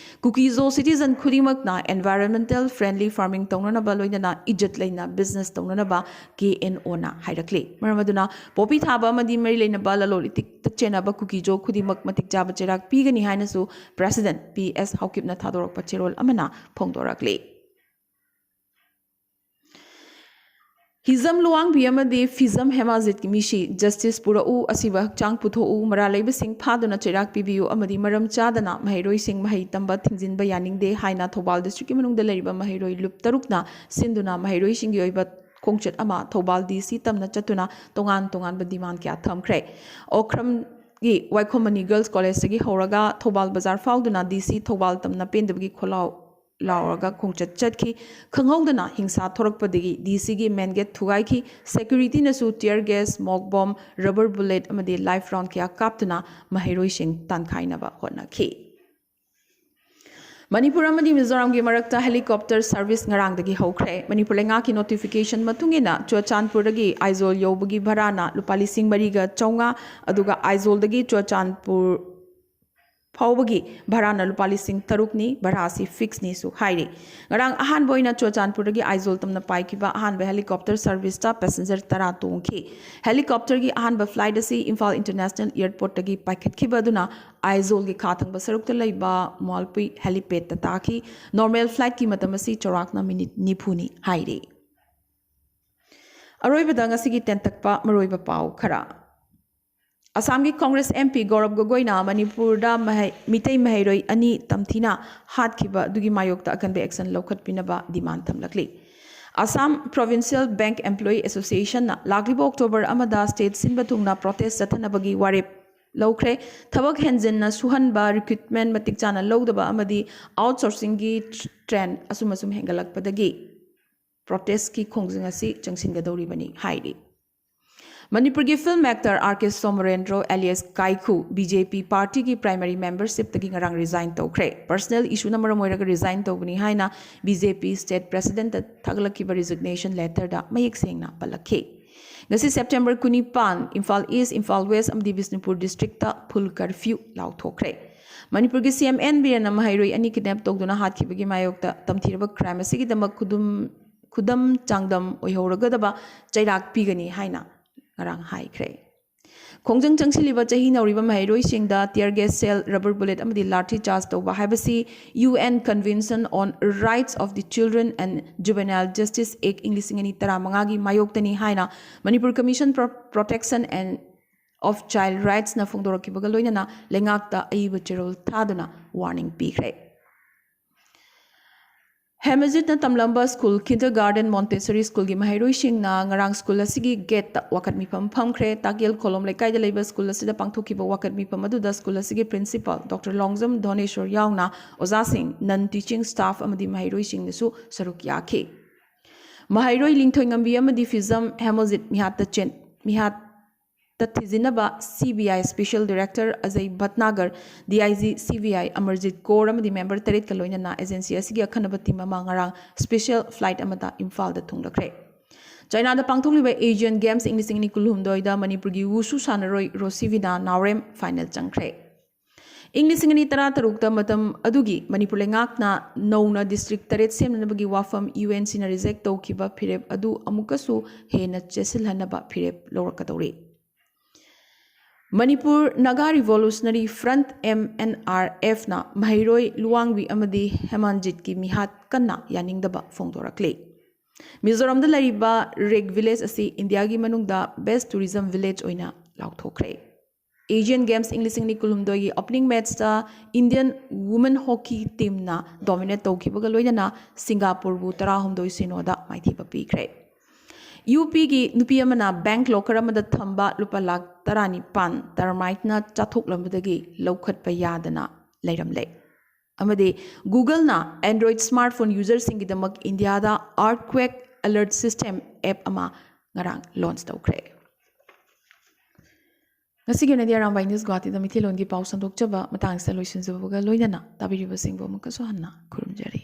ꯀꯨꯀꯤ ꯖꯣ citizen ꯈꯨꯗꯤꯡꯃꯛꯅ environmental friendly farming ꯇꯧꯅꯅꯕ ꯂꯣꯏꯅꯅ ꯏꯖꯠ ꯂꯩꯅ business ꯇꯧꯅꯅꯕ K N O ꯅ ꯍꯥꯏꯔꯛꯂꯤ꯫ ꯃꯔꯝ ꯑꯗꯨꯅ ꯄꯣꯄꯤ ꯊꯥꯕ ꯑꯃꯗꯤ ꯃꯔꯤ ꯂꯩꯅꯕ ꯂꯂꯣꯟ ꯏꯇꯤꯛꯇ ꯆꯦꯟꯅꯕ ꯀꯨꯀꯤ ꯖꯣ ꯈꯨꯗꯤꯡꯃꯛ ꯃꯇꯤꯛ ꯆꯥꯕ ꯆꯩꯔꯥꯛ ꯄꯤꯒꯅꯤ ꯍꯥꯏꯅꯁꯨ President P S ꯍꯥꯎꯀꯤꯞꯅ ꯊꯥꯗꯣꯔꯛꯄ ꯆꯦꯔꯣꯜ ꯑꯃꯅ ꯐꯣꯡꯗꯣꯔꯛꯂꯤ꯫ ꯍꯤꯖꯝ ꯂꯨꯋꯥꯡꯕꯤ ꯑꯃꯗꯤ ꯐꯤꯖꯝ ꯍꯦꯃꯥꯖꯤꯠꯀꯤ ꯃꯤꯁꯤ justice ꯄꯨꯔꯛꯎ, ꯑꯁꯤꯕ ꯍꯛꯆꯥꯡ ꯄꯨꯊꯣꯛꯎ, ꯃꯔꯥꯜ ꯂꯩꯕꯁꯤꯡ ꯐꯥꯗꯨꯅ ꯆꯩꯔꯥꯛ ꯄꯤꯕꯤꯌꯨ ꯑꯃꯗꯤ ꯃꯔꯝ ꯆꯥꯗꯅ ꯃꯍꯩꯔꯣꯏꯁꯤꯡ ꯃꯍꯩ ꯇꯝꯕ ꯊꯤꯡꯖꯤꯟꯕ ꯌꯥꯅꯤꯡꯗꯦ ꯍꯥꯏꯅ ꯊꯧꯕꯥꯜ district ꯀꯤ ꯃꯅꯨꯡꯗ ꯂꯩꯔꯤꯕ ꯃꯍꯩꯔꯣꯏ ꯂꯨꯞ ꯇꯔꯨꯛꯅ ꯁꯤꯟꯗꯨꯅ ꯃꯍꯩꯔꯣꯏꯁꯤꯡꯒꯤ ꯑꯣꯏꯕ ꯈꯣꯡꯆꯠ ꯑꯃ ꯊꯧꯕꯥꯜ D C ꯇꯝꯅ ꯆꯠꯇꯨꯅ ꯇꯣꯉꯥꯟ ꯇꯣꯉꯥꯟꯕ demand ꯀꯌꯥ ꯊꯝꯈ꯭ꯔꯦ꯫ ꯑꯣꯈ꯭ꯔꯝꯒꯤ ꯋꯥꯏꯈꯣꯝ ꯃꯅꯤ Girls College ꯇꯒꯤ ꯍꯧꯔꯒ ꯊꯧꯕꯥꯜ ꯕꯖꯥꯔ ꯐꯥꯎꯗꯨꯅ D C ꯊꯧꯕꯥꯜ ꯇꯝꯅ ꯄꯦꯟꯗꯕꯒꯤ ꯈꯣꯜꯂꯥꯎ ꯂꯥꯎꯔꯒ ꯈꯣꯡꯆꯠ ꯆꯠꯈꯤ꯫ ꯈꯪꯍꯧꯗꯅ ꯍꯤꯡꯁꯥ ꯊꯣꯔꯛꯄꯗꯒꯤ D C ꯒꯤ main gate ꯊꯨꯒꯥꯏꯈꯤ꯫ Security ꯅꯁꯨ tear gas, mock bomb, rubber bullet ꯑꯃꯗꯤ live round ꯀꯌꯥ ꯀꯥꯞꯇꯨꯅ ꯃꯍꯩꯔꯣꯏꯁꯤꯡ ꯇꯥꯟꯈꯥꯏꯅꯕ ꯍꯣꯠꯅꯈꯤ꯫ ꯃꯅꯤꯄꯨꯔ ꯑꯃꯗꯤ ꯃꯤꯖꯣꯔꯥꯝꯒꯤ ꯃꯔꯛꯇ helicopter service ꯉꯔꯥꯡꯗꯒꯤ ꯍꯧꯈ꯭ꯔꯦ꯫ ꯃꯅꯤꯄꯨꯔ ꯂꯩꯉꯥꯛꯀꯤ notification ꯃꯇꯨꯡ ꯏꯟꯅ ꯆꯨꯔꯆꯥꯟꯄꯨꯔꯗꯒꯤ ꯑꯥꯏꯖꯣꯜ ꯌꯧꯕꯒꯤ ꯚꯔꯥꯅ ꯂꯨꯄꯥ ꯂꯤꯁꯤꯡ ꯃꯔꯤꯒ ꯆꯥꯝꯃꯉꯥ, ꯑꯗꯨꯒ ꯑꯥꯏꯖꯣꯜꯗꯒꯤ ꯆꯨꯔꯆꯥꯟꯄꯨꯔ ꯐꯥꯎꯕꯒꯤ ꯚꯔꯥꯅ ꯂꯨꯄꯥ ꯂꯤꯁꯤꯡ ꯇꯔꯨꯛꯅꯤ꯫ ꯚꯔꯥ ꯑꯁꯤ fix ꯅꯤꯁꯨ ꯍꯥꯏꯔꯤ꯫ ꯉꯔꯥꯡ ꯑꯍꯥꯟꯕ ꯑꯣꯏꯅ ꯆꯨꯔꯆꯥꯟꯄꯨꯔꯗꯒꯤ ꯑꯥꯏꯖꯣꯜ ꯇꯝꯅ ꯄꯥꯏꯈꯤꯕ ꯑꯍꯥꯟꯕ helicopter service ꯇ passenger ꯇꯔꯥ ꯇꯣꯡꯈꯤ꯫ Helicopter ꯒꯤ ꯑꯍꯥꯟꯕ flight ꯑꯁꯤ ꯏꯝꯐꯥꯜ International Airport ꯇꯒꯤ ꯄꯥꯏꯈꯠꯈꯤꯕ ꯑꯗꯨꯅ ꯑꯥꯏꯖꯣꯜꯒꯤ ꯈꯥ ꯊꯪꯕ ꯁꯔꯨꯛꯇ ꯂꯩꯕ ꯃꯣꯜꯄꯨꯏ helipad ꯇ ꯇꯥꯈꯤ꯫ Normal flight ꯀꯤ ꯃꯇꯝ ꯑꯁꯤ ꯆꯥꯎꯔꯥꯛꯅ minute ꯅꯤꯐꯨꯅꯤ ꯍꯥꯏꯔꯤ꯫ ꯑꯔꯣꯏꯕꯗ ꯉꯁꯤꯒꯤ ꯇꯦꯟꯇꯛꯄ ꯃꯔꯨꯑꯣꯏꯕ ꯄꯥꯎ ꯈꯔ꯫ ꯑꯁꯥꯝꯒꯤ ꯀꯣꯡꯒ꯭ꯔꯦꯁ M P ꯒꯧꯔꯕ ꯒꯣꯒꯣꯏꯅ ꯃꯅꯤꯄꯨꯔꯗ ꯃꯍꯩ-, ꯃꯤꯇꯩ ꯃꯍꯩꯔꯣꯏ ꯑꯅꯤ ꯇꯝꯊꯤꯅ ꯍꯥꯠꯈꯤꯕ ꯑꯗꯨꯒꯤ ꯃꯥꯌꯣꯛꯇ ꯑꯀꯟꯕ action ꯂꯧꯈꯠꯄꯤꯅꯕ demand ꯊꯝꯂꯛꯂꯤ꯫ Assam Provincial Bank Employee Associationꯅ ꯂꯥꯛꯂꯤꯕ October ꯑꯃꯗ state ꯁꯤꯟꯕ ꯊꯨꯡꯅ protest ꯆꯠꯊꯅꯕꯒꯤ ꯋꯥꯔꯦꯞ ꯂꯧꯈ꯭ꯔꯦ꯫ ꯊꯕꯛ ꯍꯦꯟꯖꯤꯟꯅ ꯁꯨꯍꯟꯕ, recruitment ꯃꯇꯤꯛ ꯆꯥꯅ ꯂꯧꯗꯕ ꯑꯃꯗꯤ outsourcingꯒꯤ trend ꯑꯁꯨꯝ ꯑꯁꯨꯝ ꯍꯦꯟꯒꯠꯂꯛꯄꯗꯒꯤ protestꯀꯤ ꯈꯣꯡꯖꯪ ꯑꯁꯤ ꯆꯪꯁꯤꯟꯒꯗꯧꯔꯤꯕꯅꯤ ꯍꯥꯏꯔꯤ꯫ ꯃꯅꯤꯄꯨꯔꯒꯤ film actor R K ꯁꯣꯃꯔꯦꯟꯗ꯭ꯔꯣ alias ꯀꯥꯏꯈꯨ B J P partyꯒꯤ primary membershipꯇꯒꯤ ꯉꯔꯥꯡ resign ꯇꯧꯈ꯭ꯔꯦ꯫ Personal issueꯅ ꯃꯔꯝ ꯑꯣꯏꯔꯒ resign ꯇꯧꯕꯅꯤ ꯍꯥꯏꯅ B J P state presidentꯇ ꯊꯥꯒꯠꯂꯛꯈꯤꯕ resignation letterꯗ ꯃꯌꯦꯛ ꯁꯦꯡꯅ ꯄꯜꯂꯛꯈꯤ꯫ ꯉꯁꯤ September ꯀꯨꯟꯅꯤꯄꯥꯟ, Imphal East, Imphal West ꯑꯃꯗꯤ ꯕꯤꯁꯅꯨꯄꯨꯔ districtꯇ full curfew ꯂꯥꯎꯊꯣꯛꯈ꯭ꯔꯦ꯫ ꯃꯅꯤꯄꯨꯔꯒꯤ C M N ꯕꯤꯔꯦꯟꯅ ꯃꯍꯩꯔꯣꯏ ꯑꯅꯤ kidnap ꯇꯧꯗꯨꯅ ꯍꯥꯠꯈꯤꯕꯒꯤ ꯃꯥꯌꯣꯛꯇ ꯇꯝꯊꯤꯔꯕ crime ꯑꯁꯤꯒꯤꯗꯃꯛ ꯈꯨꯗꯨꯝ, ꯈꯨꯗꯝ ꯆꯥꯡꯗꯝ ꯑꯣꯏꯍꯧꯔꯒꯗꯕ ꯆꯩꯔꯥꯛ ꯄꯤꯒꯅꯤ ꯍꯥꯏꯅ ꯉꯔꯥꯡ ꯍꯥꯏꯈ꯭ꯔꯦ꯫ ꯈꯣꯡꯖꯪ ꯆꯪꯁꯤꯜꯂꯤꯕ ꯆꯍꯤ ꯅꯧꯔꯤꯕ ꯃꯍꯩꯔꯣꯏꯁꯤꯡꯗ tear gas shell, rubber bullet ꯑꯃꯗꯤ ꯂꯥꯊꯤ charge ꯇꯧꯕ ꯍꯥꯏꯕꯁꯤ U N Convention on Rights of the Children and Juvenile Justice Act ꯏꯪ ꯂꯤꯁꯤꯡ ꯑꯅꯤ ꯇꯔꯥꯃꯉꯥꯒꯤ ꯃꯥꯌꯣꯛꯇꯅꯤ ꯍꯥꯏꯅ Manipur Commission for Protection and of Child Rightsꯅ ꯐꯣꯡꯗꯣꯔꯛꯈꯤꯕꯒ ꯂꯣꯏꯅꯅ ꯂꯩꯉꯥꯛꯇ ꯑꯏꯕ ꯆꯦꯔꯣꯜ ꯊꯥꯗꯨꯅ warning ꯄꯤꯈ꯭ꯔꯦ꯫ ꯍꯦꯃꯖꯤꯠꯅ ꯇꯝꯂꯝꯕ school kindergarten Montessori schoolꯒꯤ ꯃꯍꯩꯔꯣꯏꯁꯤꯡꯅ ꯉꯔꯥꯡ school ꯑꯁꯤꯒꯤ gateꯇ ꯋꯥꯀꯠ ꯃꯤꯐꯝ ꯐꯝꯈ꯭ꯔꯦ꯫ ꯇꯥꯀꯦꯜ ꯈꯣꯂꯣꯝ ꯂꯩꯀꯥꯏꯗ ꯂꯩꯕ school ꯑꯁꯤꯗ ꯄꯥꯡꯊꯣꯛꯈꯤꯕ ꯋꯥꯀꯠ ꯃꯤꯐꯝ ꯑꯗꯨꯗ school ꯑꯁꯤꯒꯤ principal Doctor ꯂꯣꯡꯖꯝ ꯙꯣꯅꯦꯁꯣꯔ ꯌꯥꯎꯅ ꯑꯣꯖꯥꯁꯤꯡ, non teaching staff ꯑꯃꯗꯤ ꯃꯍꯩꯔꯣꯏꯁꯤꯡꯅꯁꯨ ꯁꯔꯨꯛ ꯌꯥꯈꯤ꯫ ꯃꯍꯩꯔꯣꯏ ꯂꯤꯡꯊꯣꯏꯉꯝꯕꯤ ꯑꯃꯗꯤ ꯐꯤꯖꯝ ꯍꯦꯃꯣꯖꯤꯠ ꯃꯤꯍꯥꯠꯇ ꯆꯦꯟ-, ꯃꯤꯍꯥꯠꯇ ꯊꯤꯖꯤꯟꯅꯕ C B I Special Director Ajay ꯚꯠꯅꯥꯒꯔ, D I G C B I Amarjeet ꯀꯧꯔ ꯑꯃꯗꯤ member ꯇꯔꯦꯠꯀ ꯂꯣꯏꯅꯅ agency ꯑꯁꯤꯒꯤ ꯑꯈꯟꯅꯕ team ꯑꯃ ꯉꯔꯥꯡ special flight ꯑꯃꯗ ꯏꯝꯐꯥꯜꯗ ꯊꯨꯡꯂꯈ꯭ꯔꯦ꯫ ꯆꯥꯏꯅꯥꯗ ꯄꯥꯡꯊꯣꯛꯂꯤꯕ Asian Games ꯏꯪ ꯂꯤꯁꯤꯡ ꯑꯅꯤ ꯀꯨꯟꯍꯨꯝꯗꯣꯏꯗ ꯃꯅꯤꯄꯨꯔꯒꯤ wushu ꯁꯥꯟꯅꯔꯣꯏ ꯔꯣꯁꯤꯕꯤꯅꯥ ꯅꯥꯎꯔꯦꯝ final ꯆꯪꯈ꯭ꯔꯦ꯫ ꯏꯪ ꯂꯤꯁꯤꯡ ꯑꯅꯤ ꯇꯔꯥꯇꯔꯨꯛꯇ ꯃꯇꯝ ꯑꯗꯨꯒꯤ ꯃꯅꯤꯄꯨꯔ ꯂꯩꯉꯥꯛꯅ ꯅꯧꯅ district ꯇꯔꯦꯠ ꯁꯦꯝꯅꯅꯕꯒꯤ ꯋꯥꯐꯝ UNCꯅ reject ꯇꯧꯈꯤꯕ ꯐꯤꯔꯦꯞ ꯑꯗꯨ ꯑꯃꯨꯛꯀꯁꯨ ꯍꯦꯟꯅ ꯆꯦꯠꯁꯤꯜꯍꯟꯅꯕ ꯐꯤꯔꯦꯞ ꯂꯧꯔꯛꯀꯗꯧꯔꯤ꯫ Manipur Naga Revolutionary Front, M N R Fꯅ ꯃꯍꯩꯔꯣꯏ ꯂꯨꯋꯥꯡꯕꯤ ꯑꯃꯗꯤ ꯍꯦꯃꯥꯟꯖꯤꯠꯀꯤ ꯃꯤꯍꯥꯠ ꯀꯟꯅ ꯌꯥꯅꯤꯡꯗꯕ ꯐꯣꯡꯗꯣꯔꯛꯂꯤ꯫ ꯃꯤꯖꯣꯔꯥꯝꯗ ꯂꯩꯔꯤꯕ ꯔꯦꯛ village ꯑꯁꯤ ꯏꯟꯗꯤꯌꯥꯒꯤ ꯃꯅꯨꯡꯗ best tourism village ꯑꯣꯏꯅ ꯂꯥꯎꯊꯣꯛꯈ꯭ꯔꯦ꯫ Asian Games ꯏꯪ ꯂꯤꯁꯤꯡ ꯑꯅꯤ ꯀꯨꯟꯍꯨꯝꯗꯣꯏꯒꯤ opening matchꯇ Indian women hockey teamꯅ dominate ꯇꯧꯈꯤꯕꯒ ꯂꯣꯏꯅꯅ ꯁꯤꯡꯒꯥꯄꯨꯔꯕꯨ ꯇꯔꯥꯍꯨꯝꯗꯣꯏ ꯁꯤꯅꯣꯗ ꯃꯥꯏꯊꯤꯕ ꯄꯤꯈ꯭ꯔꯦ꯫ ꯌꯨ ꯄꯤꯒꯤ ꯅꯨꯄꯤ ꯑꯃꯅ bank locker ꯑꯃꯗ ꯊꯝꯕ ꯂꯨꯄꯥ ꯂꯥꯈ ꯇꯔꯥꯅꯤꯄꯥꯟ termiteꯅ ꯆꯥꯊꯣꯛꯂꯝꯕꯗꯒꯤ ꯂꯧꯈꯠꯄ ꯌꯥꯗꯅ ꯂꯩꯔꯝꯂꯦ꯫ ꯑꯃꯗꯤ Googleꯅ Android smartphone userꯁꯤꯡꯒꯤꯗꯃꯛ ꯏꯟꯗꯤꯌꯥꯗ earthquake alert system app ꯑꯃ ꯉꯔꯥꯡ launch ꯇꯧꯈ꯭ꯔꯦ꯫ ꯉꯁꯤꯒꯤ ꯑꯣꯏꯅꯗꯤ ꯑꯔꯥꯝꯕꯥꯏ ꯅ꯭ꯌꯨꯁ ꯒꯨꯋꯥꯍꯥꯇꯤꯗ ꯃꯩꯇꯩꯂꯣꯟꯒꯤ ꯄꯥꯎ ꯁꯟꯗꯣꯛꯆꯕ ꯃꯇꯥꯡꯁꯤꯗ ꯂꯣꯏꯁꯤꯟꯖꯕꯒ ꯂꯣꯏꯅꯅ ꯇꯥꯕꯤꯔꯤꯕꯁꯤꯡꯕꯨ ꯑꯃꯨꯛꯀꯁꯨ ꯍꯟꯅ ꯈꯨꯔꯨꯝꯖꯔꯤ꯫